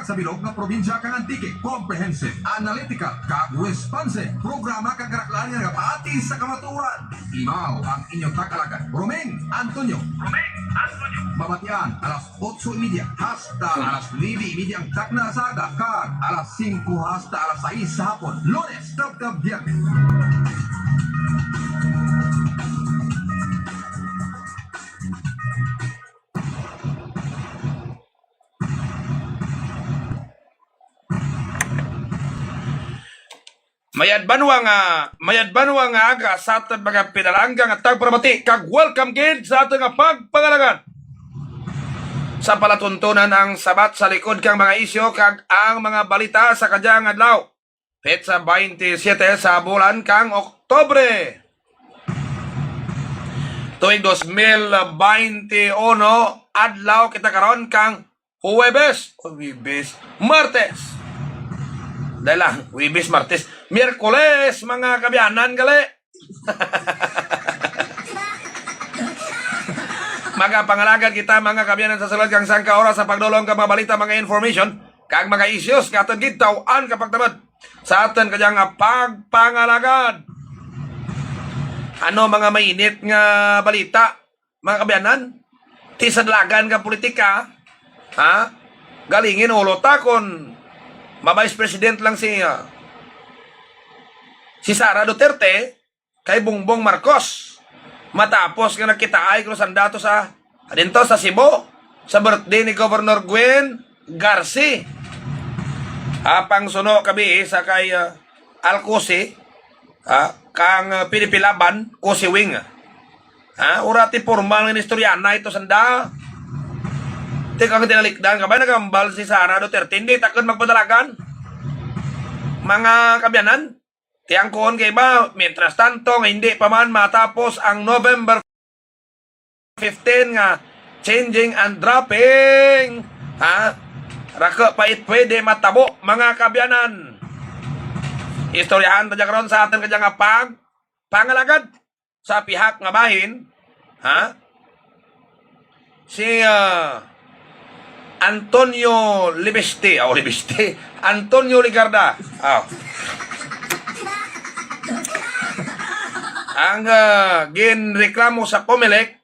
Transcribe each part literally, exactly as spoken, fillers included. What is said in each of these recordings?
sa bilog nga probinsya kang Antique. Comprehensive, analytical, kag responsive programa kag karaklaan nga nagapati sa kamatuoran. Imaw ang inyong tag-alagad, Roming Antonio. Roming Antonio. Mabatian alas otso y media hasta alas nuebe y media ang takna sa aga, kag alas singko hasta alas sais sa hapon, Lunes, tubtob Biyernes. Mayad banwa nga, mayad banwa nga aga sa aton mga pinalangga nga tagparamati, kag welcome gid sa aton nga pagpangalagad. Sa palatuntunan ang sabat sa likod kang mga isyu kag ang mga balita sa kadyang adlaw. Petsa twenty-seven sa bulan kang Oktubre, tuig dos mil baynte uno, adlaw kita karon kang Huwebes, Huwebes, Martes. Dahil lang, Huwebes, Martes, Miyerkules, mga kabiyanan, gali. Magapangalagad kita, mga kabiyanan, sa sulod kang sangka oras sa pagdulong ka mga balita, mga information, kag mga issues nga aton gitaw-an ka pagtabad sa aton kadya nga pagpangalagad. Ano mga mainit nga balita, mga kabiyanan? Ti sa dalagan nga politika, ha? Galingin ulo ta kon ma-vice president lang si, ah, si Sara Duterte kay Bongbong Marcos. Matapos nga nakitaay ko sa dato sa, adinto sa Cebu, sa birthday ni Governor Gwen Garci. Apang suno kabi sa kay, ah, Alcosi, ah, kang, ah, Pinipilaban, Cosi Wing. Ah, ura ti formal nga istorya na ito sanda. Ti kang tinalikdan ka ba, nagambal si Sara Duterte, hindi takon magpadalagan. Mga kabiyanan, ti ang kuon kay ba, mientras tanto, nga hindi pa man matapos ang November fifteen nga changing and dropping, ha? Rako pa it pwede matabo, mga kabiyanan. Istoryahan ta dyan karon sa aton kadya nga pag pangalagad sa pihak nga bahin, ha? Si, ah, Antonio Libiste, oh, Libiste, Antonio Legarda. Oh. Ang, ah, ginreklamo sa Comelec,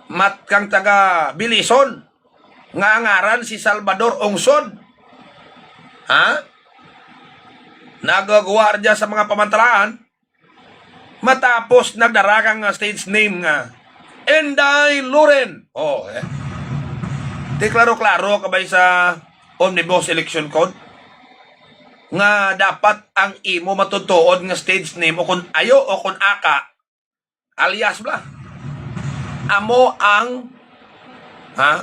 mat kang taga Bilison, nga ang ngaran si Salvador Ungsod. Ha? Nagagwardya sa mga pamantalaan, matapos nagdara kang stage name nga Inday Loren. Oh, eh. Di klaro-klaro kabay sa Omnibus Election Code nga dapat ang imo matutuod nga stage name o kun ayo o kun aka, alias bla. Amo ang, ha?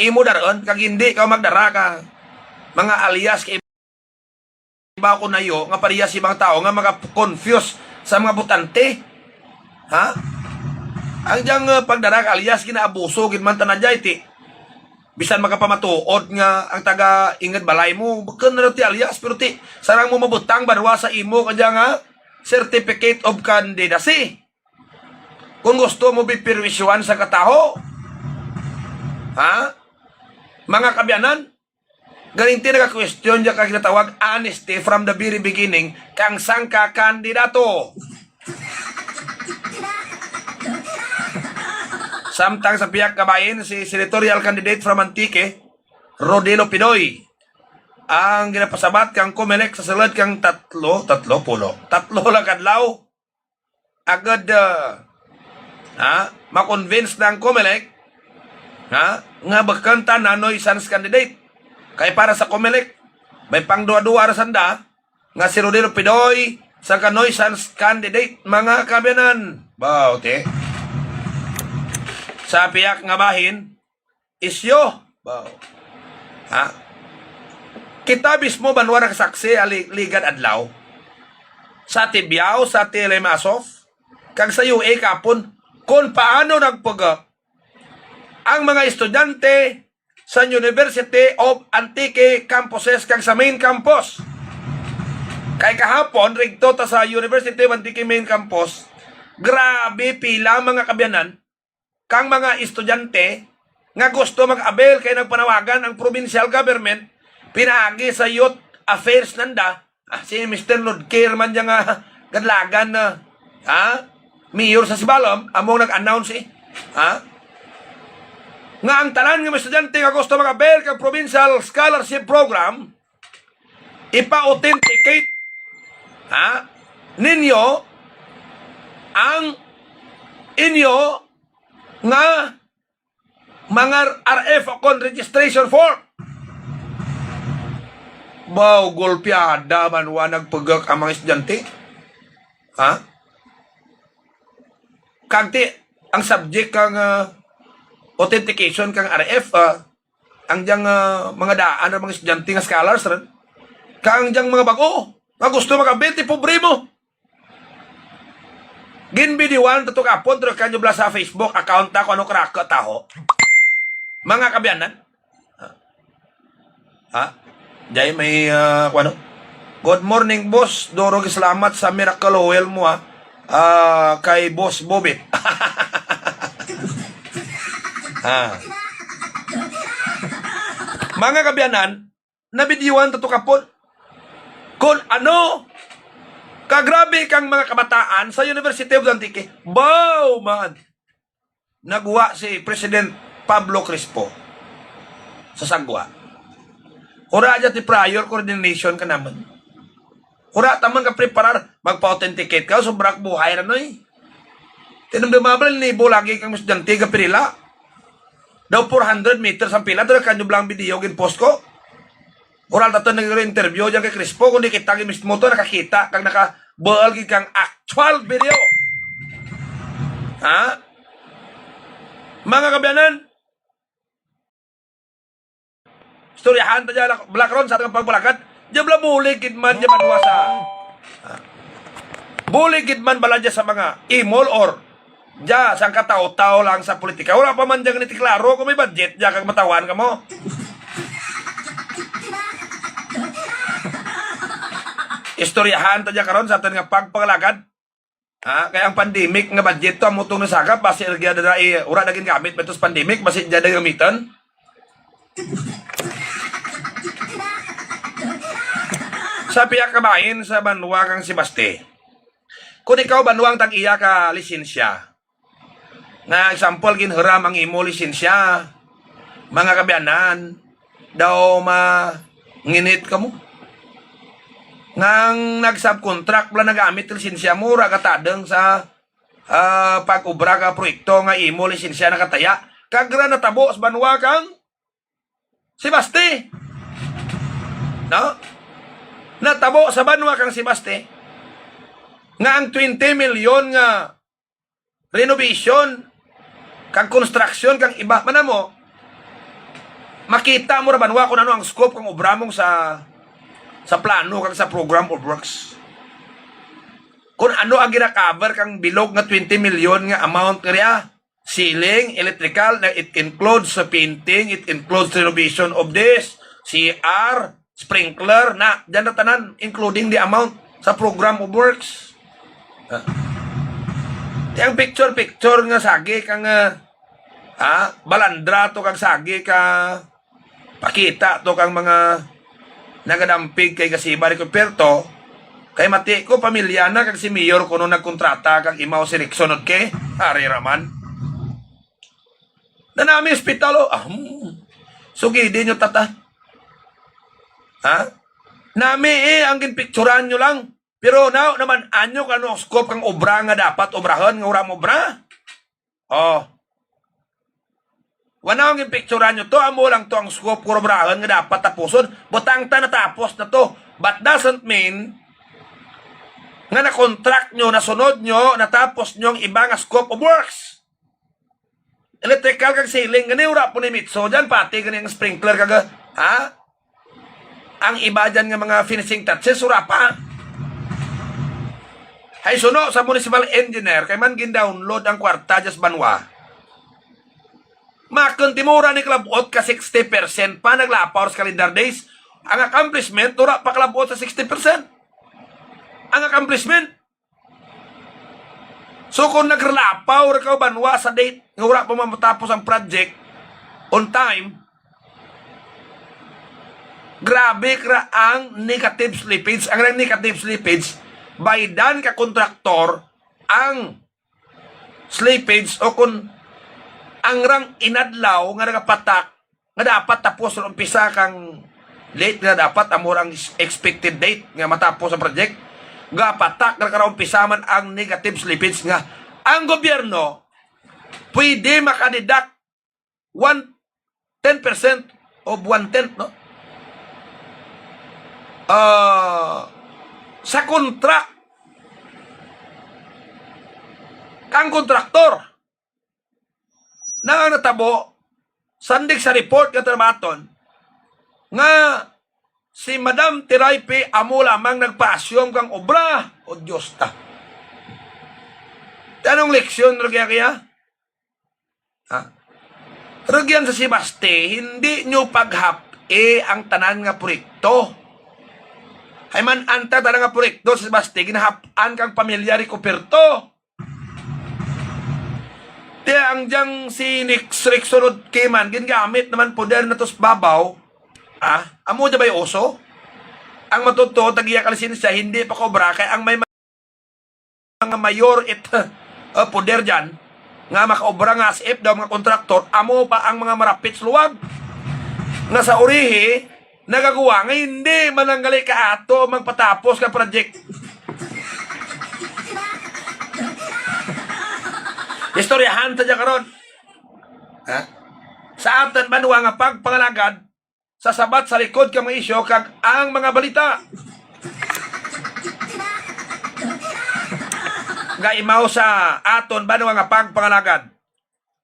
Imo daron kag hindi ka magdara ka mga alias kay iba ko nayo nga parehas sa ibang tawo nga maka-confuse sa mga botante. Ha? Ang diyang, uh, pagdara ka alias ginaabuso gid man tanan dya, iti. Bisan makapamatuod nga ang taga inged balay mo, bukon na daw ti alias, pero ti, sarang mo mabutang banwa sa imo kadya nga certificate of candidacy. Kung gusto mo biperwisyuhan sa kataho, ha? Mga kabiyanan, galing ti naga-question dya ka ginatawag honesty from the very beginning kang sangka kandidato. Samtang sa pihak kabahin, si senatorial candidate from Antique, Rodelo Pidoy, ang ginapasabat kang Comelec sa sulod kang tatlo, tatlo, pulo, tatlo lang kadlaw. Agad, ah, ha, ma-convince na ang Comelec, ha, nga bakanta na nuisance candidate. Kay para sa Comelec, may pangduwa-duwa ra sanda nga si Rodelo Pidoy sa ka nuisance candidate, mga kabiyanan. Ba, okay. Sa pihak nga bahin, isyu. Ba, ha? Kita mismo banwa nakasaksi ali-, ligad adlaw sa Tibiao, sa T L M Asof, kag sa U A kapon, kung paano nagpuga ang mga estudyante sa University of Antique campuses kag sa main campus. Kay kahapon, rigto ta sa University of Antique main campus, grabe pila, mga kabiyanan, kang mga estudyante nga gusto mag-avail kay nagpanawagan ang provincial government Pinaagi sa Youth Affairs nanda, ah, si Mister Nodker man dyan nga gadlagan na, ha? Mayor sa Sibalom, among nag-announce eh. Ha? Nga ang tanan nga mga estudyante nga gusto mag-avail kang provincial scholarship program, ipa-authenticate, ha? Ninyo ang inyo nga mga R F o kon registration form. Baw, golpeada man wa nagpugak ang mga estudyante. Ha? Kagti, ang subject kang, ah, authentication kang R F, ah, ang diyang, ah, mga daan ang mga estudyante nga scholars rin. Kang diyang mga bago, nga gusto mag-abit, pobre mo. Ginbidiwan to kagapon, pero kanyo bala sa Facebook account ta kung ano karako taho. Mga kabiyanan. Ha? Jay, may, ah, kung ano? Good morning, boss. Duro, salamat sa miracle oil mo, ha. Ah, kay Boss Bobit. Ah. Mga kabiyanan, nabidyuhan to kagapon. Kung ano, kagrabe kang mga kabataan sa University of Antique. Baw man. Nagwa si President Pablo Crispo sa sagwa. Wala dyan ti prior coordination ka naman. Wala taman ka preparar. Magpa-authenticate ka, sobra ka buhay na, noy. Tinumdumabal ni Bo lagi kang estudyante ka pirila. Daw four hundred meters ang pila, dala kanyo blang video gin-post ko. Oral tato nag-interview dyan kay Crispo, kundi kita gid mismo to, nakakita, kag nakabuhal gid kang actual video. Ha? Mga kabiyanan, istoryahan ta dyan, Black Ron, sa atong pagbalakad. Dyan bala bulig gid man, dyan man sa, ha? Bulig gid man bala dyan sa mga imol or dya, sang kataw-taw lang sa politika. Wala pa man dyan ganito klaro kung may budget dya kag matawan ka mo. Istoryahan ta dyan karon sa aton nga pagpangalagad. Ha? Kaya ang pandemic nga budget to, amo tong nasagap, basi dya dala, eh, wala na gingamit ba ito sa pandemic, basi dya na gamiton. Sa pihak kabahin sa banwa kang Sebaste. Kung ikaw, banwa, ang tag-iya ka lisensya, nga example, ginhiram ang imo lisensya, mga kabiyanan, daw manginit ka mo. Ngang nag-subcontract bala nagamit lisensya mo, ra katadeng sa, ah, pag-obra ka proyekto nga imo lisensya nakataya. Kag ra natabo sa banwa kang Sebaste. No? Natabo sa banwa kang Sebaste nga ang twenty million nga renovation kag construction kang iba man namo, makita mo ra banwa kung ano ang scope kang obra mong sa, sa plano kag sa program of works. Kung ano ang gina-cover kang bilog nga twenty million nga amount nga riya, ceiling, electrical, na it includes sa painting, it includes renovation of this, C R, sprinkler, na, dyan na tanan, including the amount sa program of works. Ah. Di ang picture-picture nga sagi kang, ah, ah, balandra to kag sagi ka pakita to kang mga nagadampig kay Gasiba Recupero, kay mati ko pamilya na kag si Mayor kuno nagkontrata kag imaw si Rickson, okay? Hari raman. Na nami ospital, oh. Ah, hmm. Sugidi nyo, tata. Ha? Nami eh, ang ginpicturan nyo lang. Pero now naman, anyo ka no scope kang obra nga dapat obrahon nga wala mo obra? Oh. Wala ang ginpicturan nyo to, amo lang to ang scope nga obrahon nga dapat tapuson. Butang ta natapos na to. But doesn't mean nga na-contract nyo, nasunod nyo, natapos nyo ang iba nga scope of works. Electrical kag ceiling, gani wala po ni mitso dyan, pati gani ang sprinkler kag, ha? Ang iba dyan nga mga finishing touches, wala pa. Hay suno sa municipal engineer, kay man gin-download ang kwarta dyan sa banwa. Makon timura ni kalabot ka sixty percent pa naglapaw sa calendar days. Ang accomplishment, wala pa kalabot sa sixty percent. Ang accomplishment, so, kung nagralapaw ra ka banwa sa date nga wala pa matapos ang project on time, Grabe kra ang negative slippage. Ang negative slippage, baydan ka kontraktor ang slippage, o kun ang rang inadlaw nga nagapatak nga dapat tapos ang umpisa kang date nga dapat amo ang expected date nga matapos ang project, gapatak na karaumpisa man ang negative slippage nga ang gobyerno pwede makadeduct one, ten percent of one tenth, no? Ah, sa kontra kang kontraktor. Na ang natabo, sandig sa report nga tinabaton, nga si Madam Tiraypi amo lamang nagpa-assume kang obra. O Diyos ta. Tanong leksyon, Rugya kaya? Ha? Rugyan sa Sebaste, hindi nyo paghap-i ang tanan nga proyekto. Ay man, anta tanan nga proyekto sa Sebaste, ginahap-an kang pamilya Ricoperto. Ti ang diyang si Nix Rick Sunod Kiman, gingamit naman poder na tos babaw. Ah, amo di ba'y uso? Ang matuto, tagiya ka lisensya, hindi pa kobra, kay ang may mga mayor it, uh, poder dyan, nga makaobra nga as if daw mga kontraktor, amo pa ang mga marapit sa luwag. Nga sa urihi, nagaguwa nga hindi mananggali ka ato magpatapos ka project. Istoryahan ta dyan karon. Ha? Sa atan banwa nga pagpangalagad, sa sabat sa likod ka mga isyu kag ang mga balita. Gaimaw sa aton banwa nga pagpangalagad.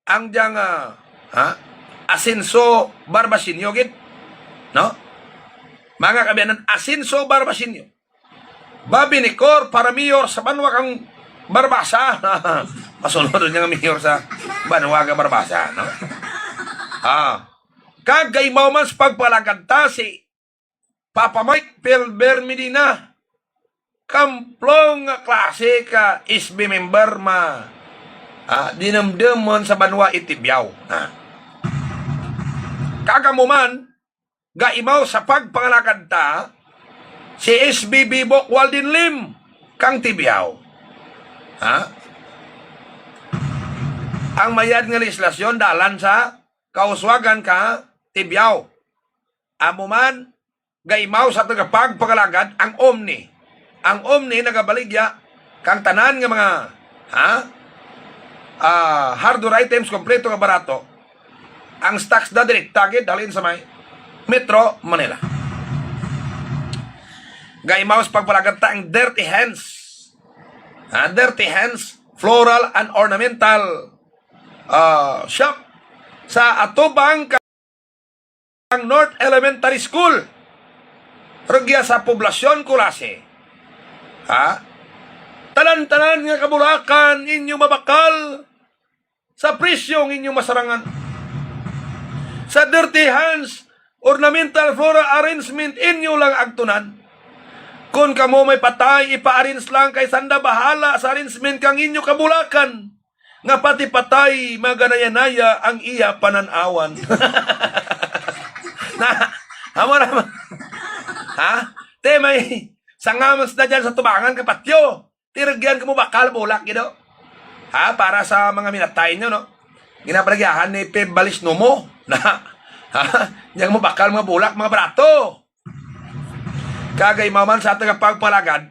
Ang diyang, ah, ha? Asenso Barbasinyo gid. No? Mga kabiyanan, Asenso Barbasinyo. Babi ni Cor para mayor sa banwa kang Barbaza. Masunod niya nga mayor sa banwa kang Barbaza, no? Ah. Kag gaimaw man sa pagpalagad ta si Papa Mike Pelber Medina. Kamplong nga klase ka S B member ma, ah, dinamdamon sa banwa Itibiao. Ah. Kag amo man, gaimaw sa pagpangalagad ta si S B Bibok Walden Lim kang Tibiao. Ha? Ang mayad nga legislasyon dalan sa kauswagan ka Tibiao. Amo man, gaimaw sa tagapagpangalagad ang Omni. Ang Omni nagabaligya kang tanan nga mga, ha? Ah, hardware items kompleto nga barato. Ang stocks na direkta gid halin sa may Metro Manila. Gaimaw sa pagpalagad ta ang Dirty Hands. Ah, Dirty Hands Floral and Ornamental, ah, Shop sa atubang ang North Elementary School, rugya sa Poblacion, Culasi. Ha? Tanan-tanan nga kabulakan inyo mabakal sa presyo nga inyo masarangan. Sa Dirty Hands Ornamental Floral Arrangement, inyo lang agtunan. Kon kamo may patay, ipa-arrange lang kay sanda bahala sa arrangement kang inyo kabulakan. Nga pati patay maganaya-naya ang iya panan-awan. Na, amo na man. Ha? Te, may sangamas na dyan sa tubangan ka patyo. Tiragyan ka mo bakal bulak, gido. Ha? Para sa mga minatay nyo, no? Ginabalagyahan ni Peb Balisnomo. Na, ha? Diyan mo bakal mga bulak, mga barato. Kagay maman sa tagapagpalagad,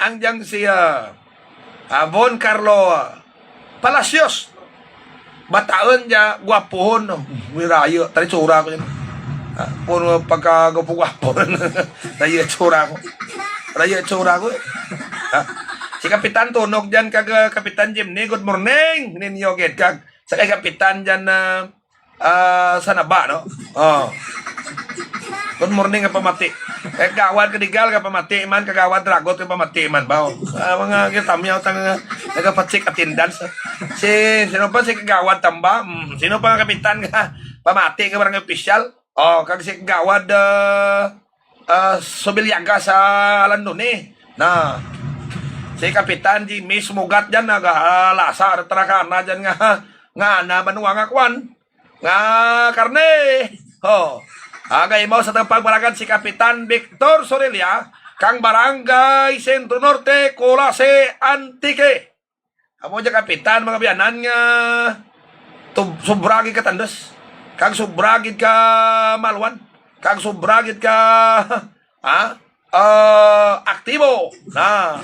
ang diyang si, ah, ah, Von Carlo, ah, Palacios. Bataon niya, gwapuhon. May rayo, tali tsura ko yun. Ah, puro pagkagwapo-gwapo. Rayo tsura ko. Rayo tsura ko eh. Ah, si Kapitan Tunog dyan, kag, ah, Kapitan Jimny, good morning. Ninyo, gid, kag, sa kay Kapitan dyan na, ah, sa Naba, no? Oh. Good morning, nga pamati. Kagawad Kadigal, nga pamati man, Kagawad Dragot, nga pamati man ba? Oh. Ah, mga gitamyaw, tang, ah, nagapatsik attendance. Si, sino pa? Si Kagawad Tamba? Mm, sino pa nga kapitan nga pamati nga barangay opisyal? Oh, kag si Kagawad, ah, ah, Subilyaga sa Landone. Na, si Kapitan Jimmy Sumugat dyan, nagalasa, ah, tarakana dyan nga, nga na, banwa nga kwan. Nga karne. Oh. Aga imaw sa tang pagbalagad si Kapitan Victor Sorella, kang Barangay Centro Norte, Culasi, Antique. Amo dya kapitan, mga biyanan, nga tub-, sobra gid ka tandos, kag sobra gid ka malwan, kag sobra gid ka, ha? Ah, aktibo na.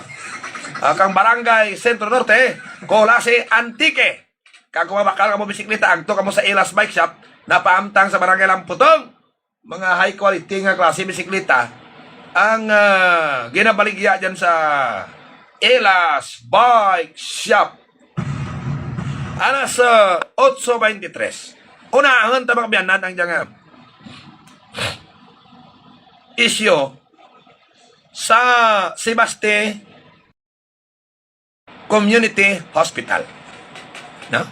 Ah, kang Barangay Centro Norte, Culasi, Antique. Kag kung mabakal kamo bisikleta, agto kamo sa Ilas Bike Shop, napaamtang sa Barangay Lamputong. Mga high quality nga klase bisikleta ang, ah, ginabaligya dyan sa Elas Bike Shop. Alas, ah, otso veintitrés. Unahon ta, mga biyanan, ang dyan nga isyu sa Sebaste Community Hospital. No?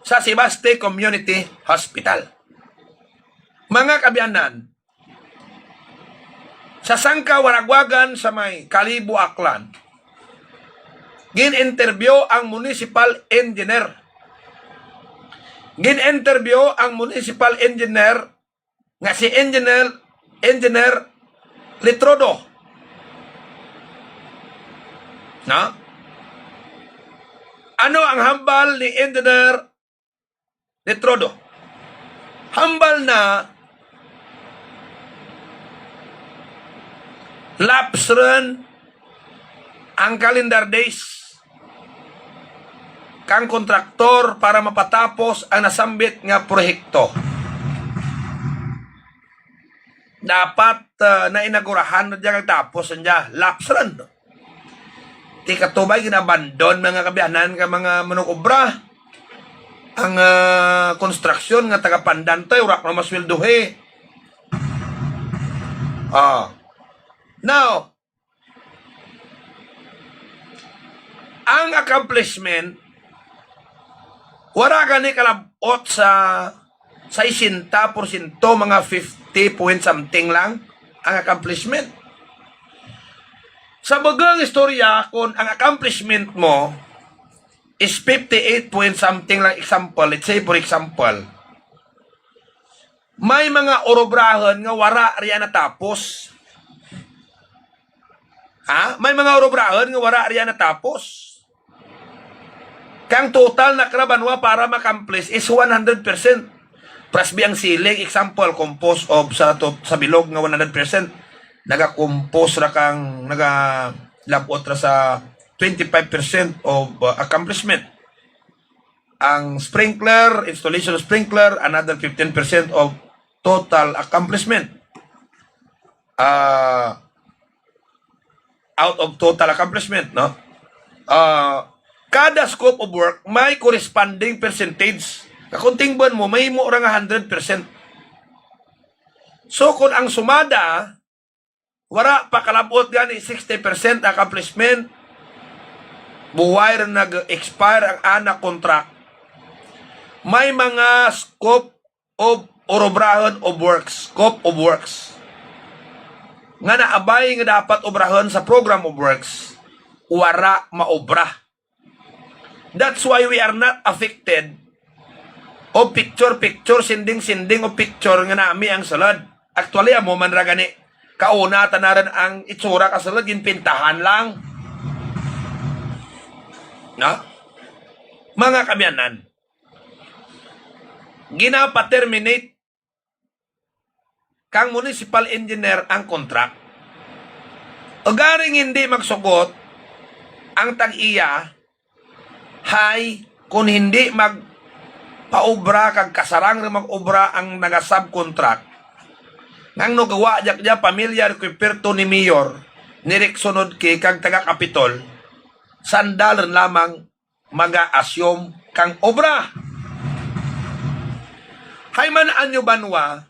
Sa Sebaste Community Hospital. Mga kabiyanan, sa sangka waragwagan sa may Kalibo, Aklan, gin-interview ang municipal engineer. Gin-interview ang municipal engineer nga si Engineer, Engineer Litrodo. Na? Ano ang hambal ni Engineer Litrodo? Hambal na lapse run ang calendar days kang kontraktor para mapatapos ang nasambit nga proyekto. Dapat, ah, nainagurahan na dyan ang tapos niya. Lapse run. Ti katubay, ginabandon, mga kabiyanan, ka mga manug-obra. Ang, ah, konstruksyon nga taga-Pandan to, wala ko na masweldohi. Ah. Now, ang accomplishment, wala gani kalab-ot sa sesenta porsyento, mga fifty point something lang ang accomplishment. Sa bagang istorya, kung ang accomplishment mo is fifty-eight point something lang, example, let's say, for example, may mga urobrahon nga wara riya natapos. Ha? May mga urobrahon nga wara riya natapos. Kang total na karabanwa para ma-accomplish is one hundred percent. Prasbi ang ceiling, example, composed of sa to, sa bilog nga one hundred percent. Naga-compose ra kang, naga-labot ra sa twenty-five percent of, uh, accomplishment. Ang sprinkler, installation of sprinkler, another fifteen percent of total accomplishment. Ah, out of total accomplishment, no? Ah, kada scope of work may corresponding percentage. Kakuntingban mo, may mo ra nga hundred percent. So, kung ang sumada, wala pa kalabot gani sixty percent accomplishment, buway ra nag-expire ang ana contract. May mga scope of urobrahon of works, scope of works, nga naabay nga dapat obrahon sa program of works, wara maobra. That's why we are not affected of picture-picture, sending-sending of picture nga nami ang sulod. Actually, amo man ra gani. Kauna, tanaran ang itsura ka sulod, ginpintahan lang. No? Mga kamyanan, ginapa-terminate kang municipal engineer ang contract. Ugaring hindi magsugot ang tag-iya, hay kung hindi magpaobra kag kasarang ra mag-obra ang naga-subcontract, ngang no gawa jak dya pamilya Recuperto ni Mayor ni Rickson Hodque kag taga Capitol, sandal rin lamang maga-assume kang obra. Hay man anyo banwa,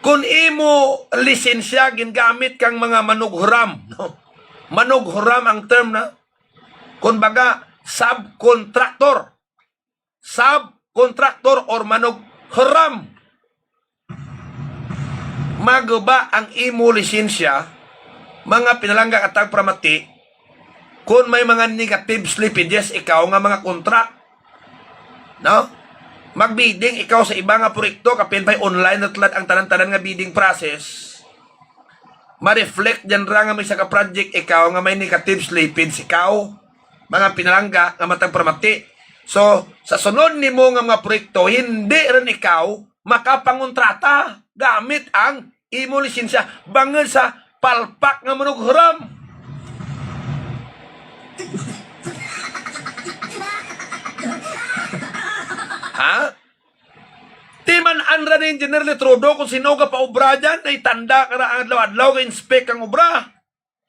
kung imo lisensya gingamit kang mga manughuram, no? Manughuram ang term na, kung baga, subcontractor. Subcontractor or manughuram. Maguba ang imo lisensya, mga pinalangga katag pramati, kung may mga negative slippages ikaw nga mga contract, no? Magbidding ikaw sa iba nga proyekto, kapin pa'y online na tulad ang tanan-tanan nga bidding process. Ma-reflect dyan ra nga may isa ka project ikaw nga may negative slippage ikaw, mga pinalangga nga matag paramati. So, sa sunod nimo nga mga proyekto, hindi rin ikaw makapangontrata gamit ang imo lisensya bangod sa palpak nga manughuram. Ha? Timan-an ra ni Engineer Letrudo kung sino ka paobra dyan, ay tanda ka ra ang adlaw-adlaw ka inspect ang obra.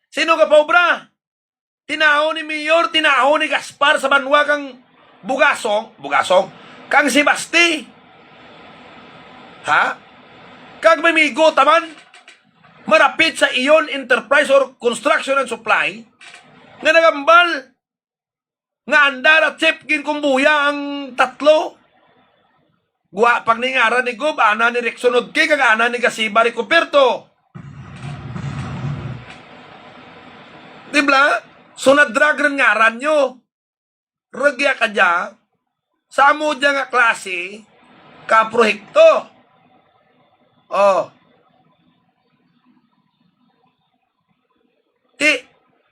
Sino ka paobra? Tinaho ni Mayor, tinaho ni Gaspar sa banwa kang Bugasong, Bugasong, kang Sebaste. Ha? Kag may migo taman, marapit sa Ion Enterprise or Construction and Supply, nga nagambal nga anda ra, Chief, ginkumbuya ang tatlo. Gwa pag ni ngaran ni Gob, ana ni Rickson Udke, kag ana ni Gasiba Ricoperto. Di bla? So, nadrag rin ngaran nyo. Rugya ka dya, sa amo dya nga klase ka prohekto. Oh. Ti,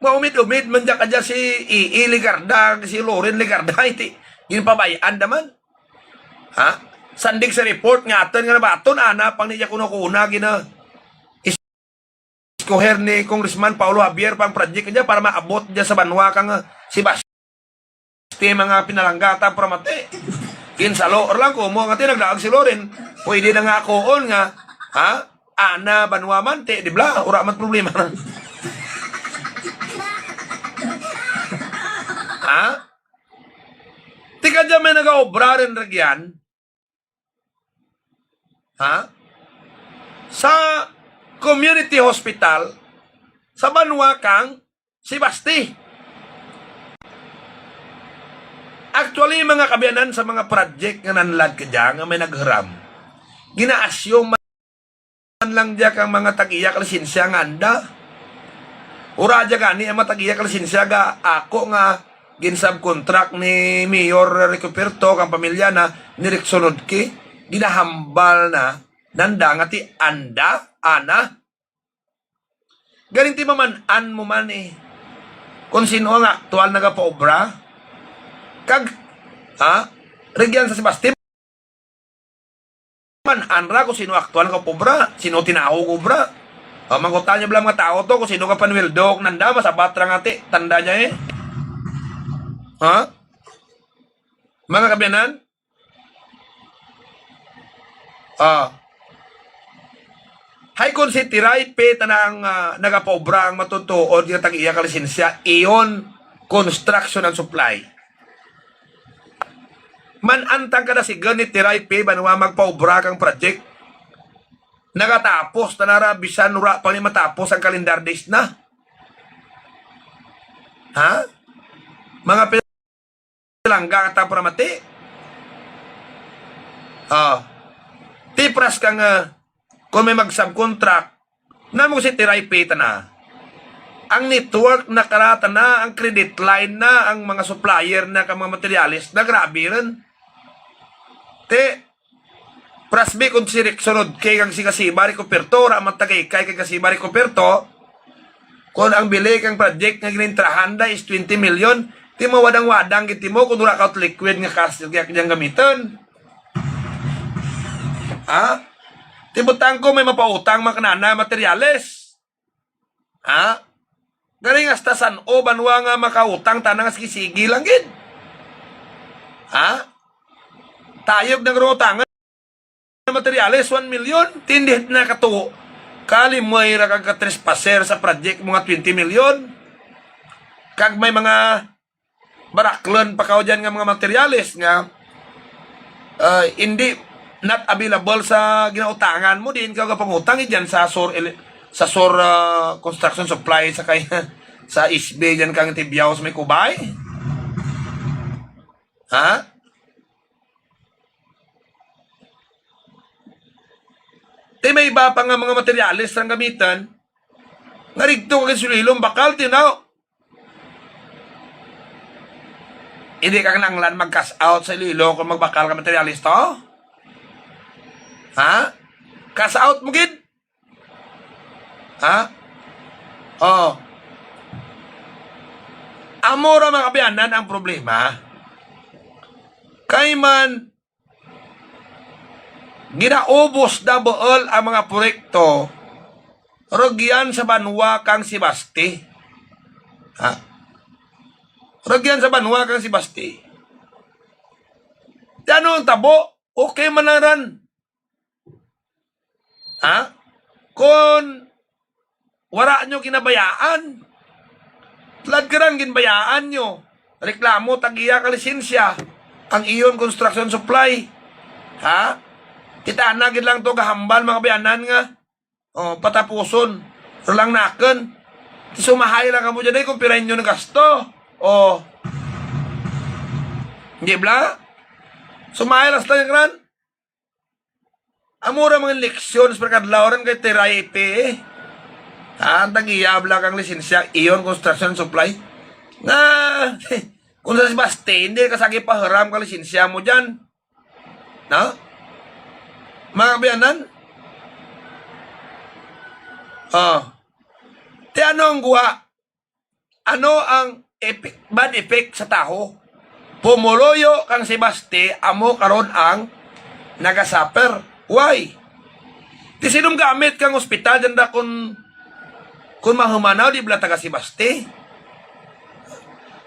maumid-umid man dya ka dya si E E Legarda, si Loren Legarda, ti, ginpabay-an naman. Ha? Sandig sa report nga aton nga nabaton, ana pang niya kuno-kuna gina-, is-, iskoher ni Congressman Paolo Javier pang project niya para maabot dyan sa banwa kang, ah, Sebaste, mga pinalangga ta paramati. Kinsalo lang ko mo nga tinagdaag si Loren. Pwede na nga akoon nga, ha? Ana, banwa man, ti, di bla? Ura man problema na. Ha? Tika dyan may nagaobra rin ragyan. Ha? Sa community hospital, sa banwa kang Sebaste. Actually, mga kabiyanan, sa mga project nga nanlad ka dyan, nga may naghiram, gina-assume man lang dya kang mga tag-iya ka lisensya nga anda. Ura dya gani ang mga tag-iya ka lisensya ga ako nga gin-subcontract ni Mayor Ricoperto kang pamilya na ni Rickson Udke, ginahambal na nanda nga ti anda, ana. Galing ti maman-an mo man eh. Kung sino nga aktual nagapaobra. Kag, ha? Rugyan sa Sebaste. Man-an ra kung sino aktual nga paobra, sino tinawo nga obra. O, mangkutan niya bala mga tao to kung sino ka panwildok, nanda, masabat ra nga ti, tanda niya eh. Ha? Mga kabiyanan? Ah. Hay kon si Tiray P tanan ang, ah, nagapaobra ang matutuod nga tag-iya ka lisensya, iyon construction and supply. Man-an tang kada sigon ni Tiray P banwa magpaobra kang project. Nagatapos ta na ra, bisan wala pa ni matapos ang calendar days na. Ha? Mga langga ta para mati. Ah. Tipras ka nga kung may mag-subcontract, namo si Tiray P ta na. Ang network na karata na, ang credit line na, ang mga supplier na, ka mga materialis na, grabe rin. Te, Prasbi, kung si Rickson Udke kag si Gasiba Ricoperto, ra man tagay kay kay Gasiba Ricoperto, kung ang bili kang project nga ginintrahan da is twenty million, ti mawadang-wadang gid ti mo kung wala ka liquid nga cash nga diyang gamiton. Ha? Ti butang ko may mapautang man kanana materyales. Ha? Galing hasta san-o banwa nga makautang tana nga sige-sige lang gid. Ha? Tayog na garo utangan materyales, one million, tindit na kato. Kalimay ra kag ka-trespasser sa project mo nga twenty million. Kag may mga baraklon pa kaw dyan nga mga materyales nga, ah, hindi, not available sa ginautangan mo, diin ka gapangutang, eh, dyan sa Sur Ele-, sa Sur, ah, Construction Supply sa kay, sa S B dyan kang Tibiao sa may Kubay. Ha? Ti may iba pa nga mga materyales rang gamitan, nga rigto kag sulilong bakal, tinaw. Hindi ka kinahanglan mag-cash out sa Iloilo kung magbakal ka materialis to? Ha? Cash out mo gid? Ha? Oh. Amo ra, mga kaabyanan, ang problema. Kay man ginaubos na buol ang mga proyekto, rugyan sa banwa kang Sebaste. Ha? Rugyan sa banwa kang Sebaste. Di ano ang tabo? Okay man lang ran. Ha? Kung wala nyo kinabayaan, tulad karon ginbayaan nyo. Reklamo, tag-iya ka lisensya ang Ion Construction Supply. Ha? Kita na gid lang to gahambal, mga kaabyanan, nga, oh, patapuson. Pero lang nakin. Sumahay lang kamo dyan, eh, kung pira inyo nagasto. Oh. Hindi bala? Sumahay lang sila, karon. Amo ra mga leksyon sa pagkadlaw ron kay Tiray P. Ah, tag-iya bala kang lisensya, Ion Construction Supply. Nga, kung sa Sebaste, hindi ka sagi pahiram ka lisensya mo dyan. No? Mga kaabyanan? Oh. Ti ano ang guwa? Ano ang effect, bad effect sa tawo? Pumuluyo kang Sebaste, amo karon ang nagasuffer. Why? Ti sinong gamit kang ospital dyan da kung, kung mahumanaw, di bala taga Sebaste?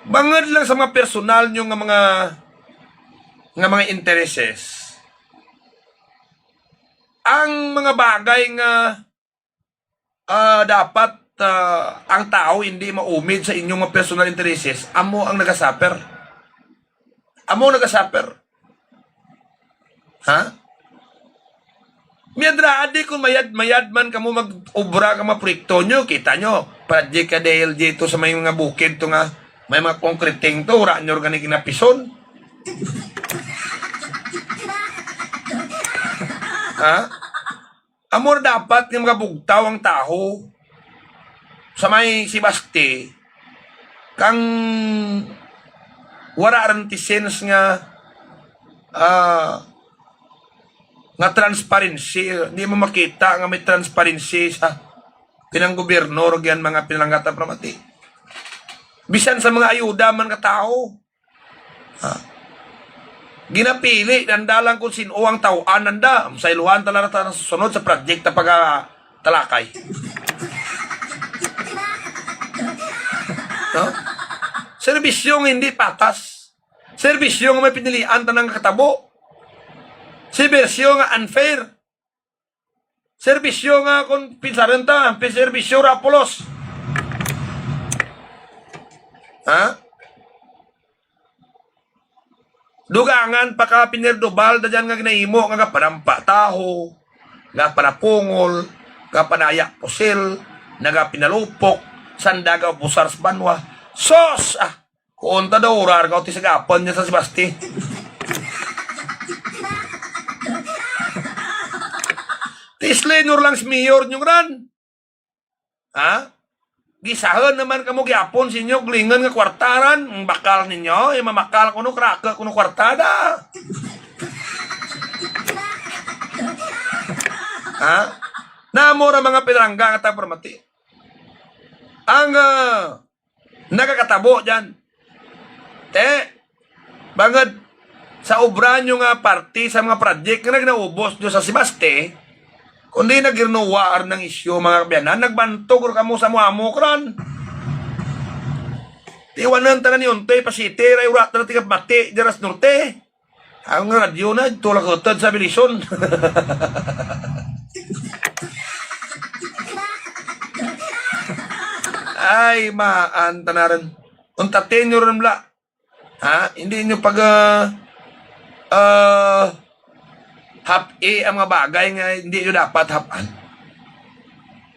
Bangod lang sa mga personal nyo nga mga, nga mga intereses. Ang mga bagay nga, ah, dapat, ah, ang tao hindi maumid sa inyong mga personal intereses, amo ang nagasuffer. Amo ang nagasuffer. Ha? Miyadraad di kung mayad-mayad man kamo mag-obra ka mga proyekto nyo, kita nyo, project ka D L G to sa may mga bukid to nga, may mga concreting to, wala nyo gani kinapison. Ha? Amo ra dapat nga magabugtaw ang tawo sa may Sebaste, kang wala rin ti sense nga, ah, nga transparency. Di mo makita nga may transparency sa pinanggobyerno o yan mga pinalanggatang paramati. Bisan sa mga ayuda man ka tawo. Ha? Ginapili nanda lang kung sino ang taw-an nanda. Sayluhan talaga ta susunod sa project na pagkatalakay. No? Serbisyo nga hindi patas. Serbisyo nga may pinilian tanang katabo. Serbisyo nga unfair. Serbisyo nga kung pinsaron ta, ang serbisyo ra pulos. Ha? Dugangan pa ka pinerdobal da dyan nga ginahimo nga gapanampa taho, gapanapungol, gapanaya pusil, nagapinalupok, sanda gaubusar sa banwa. Sos! Ah, kuon ta daw, urar ka, ti sagapan niya sa Sebaste. Ti Islenor lang si mayor nyo ran. Ha? Gisahon naman kamo gyapon sa inyo gulingon nga kwartaran. Ang bakal ninyo, yung mamakal kuno, krake kuno kwartada. Ha? Namo ra mga pinalangga nga tagparamati. Ang, ah, nagakatabo dyan. Te, bangod sa obra nyo nga parte sa mga project nga nagnaubos nyo sa Sebaste, kundi nagirnuwa ar ng isyu, mga kaabyanan, nagbantog ra kamo sa amo-amo kran. Tiwanan tanan ni Untoy pa City, ray ura tanan tigapamati, dira sa norte. Ang radyo na, tulak utod sa Belison. Ay, maan tanaran. Untatin nyo rin bala. Ha? Hindi nyo pag, ah, ah, hap-i ang mga bagay nga hindi nyo dapat hap-an.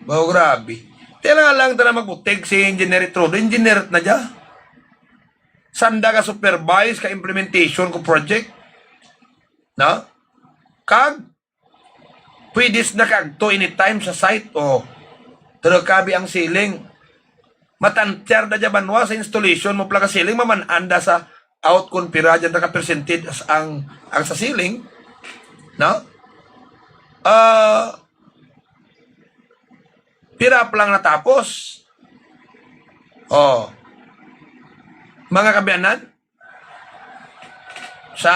Wow, grabe. Kaya lang, lang tara magbutig si Engineer Trudeau. Engineer na dya. Sanda ka supervise ka implementation ko project. No? Kag, pwede na kagto anytime sa site. O, pero kabi ang ceiling. Matantyar na dya banwa sa installation mo pala ka ceiling, maman-an da sa out kon pira dyan naka-percentage as ang, ang sa ceiling, no? Ah, pira pa lang natapos? Oh. Mga kaabyanan, sa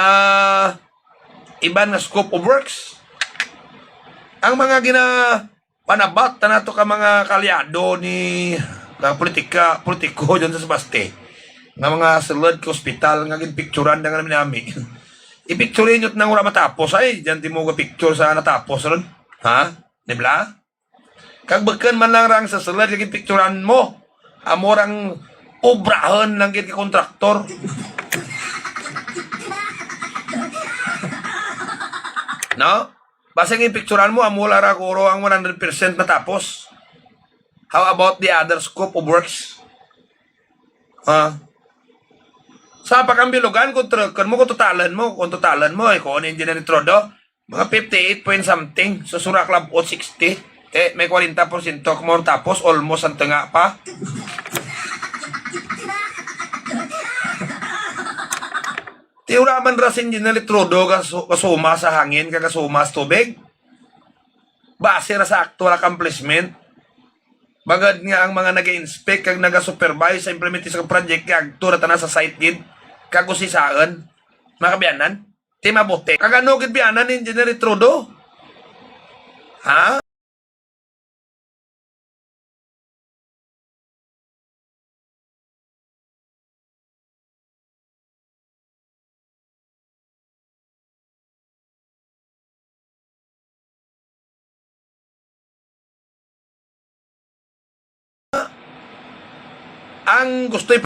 iban nga scope of works, ang mga gina-, panabat ta nato ka mga kaalyado ni, ka politika, politiko dyan sa Sebaste, nga mga sulod ka ospital nga ginpicturan na nga nami-nami. Ipicture ninyo nang wala matapos, ay, dyan di mo ga-picture sa natapos ron. Ha? Di bala? Kag bukon man lang rang sa sulod nga ginpicturan mo, amo rang obrahon lang gid ka kontraktor. No? Basta ang picturan mo, amo lang ra guro ang one hundred percent natapos. How about the other scope of works? Ha? Sa pakambilugan, kung tru-, kung mo, kung totalan mo, kung totalan mo, eh, kung ano yung Engineer Trodo, mga fifty-eight point something, so sura club o sixty, eh, may kwarenta porsyento kung mo tapos, almost ang tunga pa. Ti wala man ra si Engineer Trodo kasu-, kasuma sa hangin, kag kasuma sa tubig. Base ra sa actual accomplishment. Bagad nga ang mga nag-inspect kag nag-supervise sa implementation sa project kay agto ra tanan sa site gid, kag usisaon. Mga kaabyanan, ti mabuti. Kag ano gid biyanan ni Engineer Trudeau? Ha? Ang gusto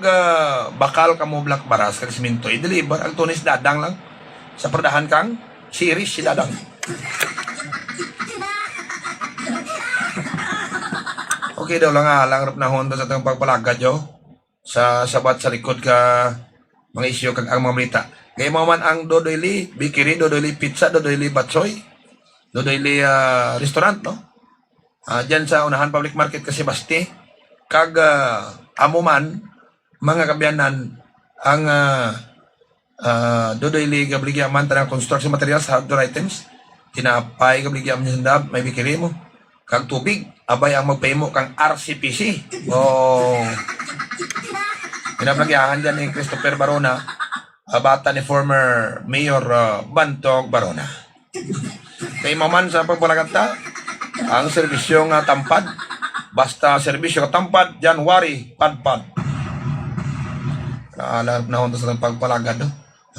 ah, bakal kamo, block, baras kag semento, i-deliver ang tunis dadang lang sa perdahan kang series si dadang. Okay daw lang, ah, lang rap nahon sa atong pagpalagad, yo, sa sabat sa likod ka mga isyu kag ang mga balita. Kay mao man ang Dodoy Lee Bakery, Dodoy Lee Pizza, Dodoy Lee Batchoy, Dodoy Lee, ah, Restaurant, no? Ah, dyan sa unahan public market ka Sebaste. Kag, ah, amo man, mga kaabyanan, ang, ah, ah, Dodoy Lee gabaligya man tanang construction materials, hardware items, tinapay gabaligya man sandab, may bakery mo. Kag tubig, abay ang magpahimo kang R C P C. Oh. Ginabaligyahan dyan ni Christopher Barona, ah, bata ni former Mayor, ah, Bantog Barona. Kay maman sa pagpalagad ta, ang serbisyo nga tampad. Basta serbisyo nga tampad, January, padpad. Naalap na sa pagpalagad, no?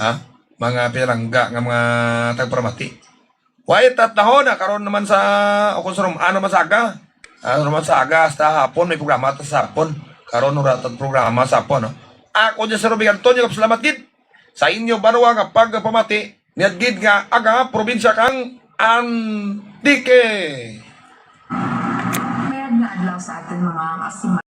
Ha? Mga pinalangga nga mga tagparamati. Wait, at nahon na karon naman sa, o kung sa rum-, ano man sa aga. Ano naman sa aga, hasta hapon, may programa ta sa hapon. Karon, wala ta programa sa hapon, no? Ako dyan sa Rubigan Antonio, salamat gid sa inyo banwa nga pagpamati. Niya gid nga aga, probinsya kang Antique. Mayad nga adlaw sa aton mga kasiman.